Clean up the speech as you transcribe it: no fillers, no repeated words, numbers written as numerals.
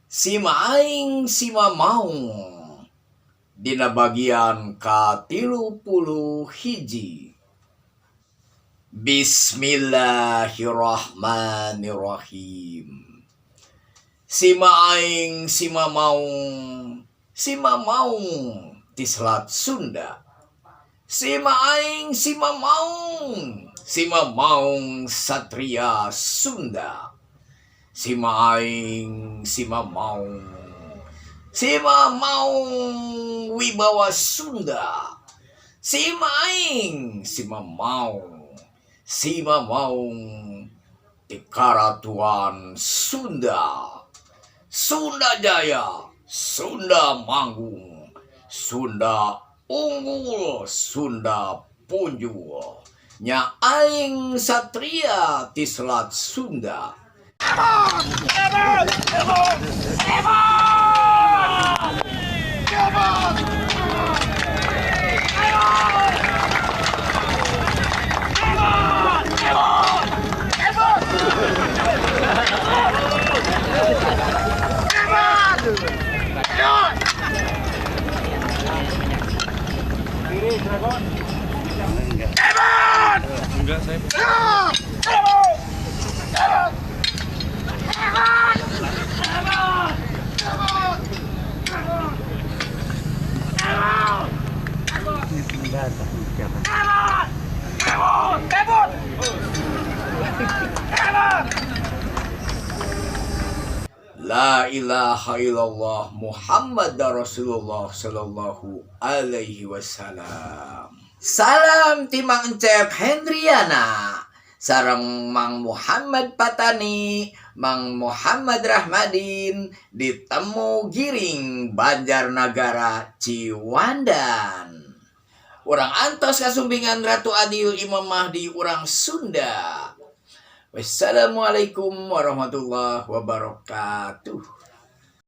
Si Maing Si Mamaung dina bagian ka-31. Bismillahirrahmanirrahim. Si Maing Si Mamaung, Si Mamaung ti Selat Sunda. Si Maing Si Mamaung, Si Mamaung Satria Sunda. Si Maing Si Mamaung, Si Mamaung Wibawa Sunda. Si Maing Si Mamaung, Si Mamaung ti Karatuan Sunda. Sunda Jaya, Sunda Manggung, Sunda Unggul, Sunda Punjul. Nya aing satria ti Selat Sunda. La ilaha illallah Muhammad Rasulullah sallallahu alaihi wasallam. Salam ti Mang Encep Hendriana sareng Mang Muhammad Patani, Mang Muhammad Rahmadin di Temu Giring, Banjarnagara, Ciwandan. Urang antos kasumpingan Ratu Adil Imam Mahdi urang Sunda. Wassalamualaikum warahmatullahi wabarakatuh.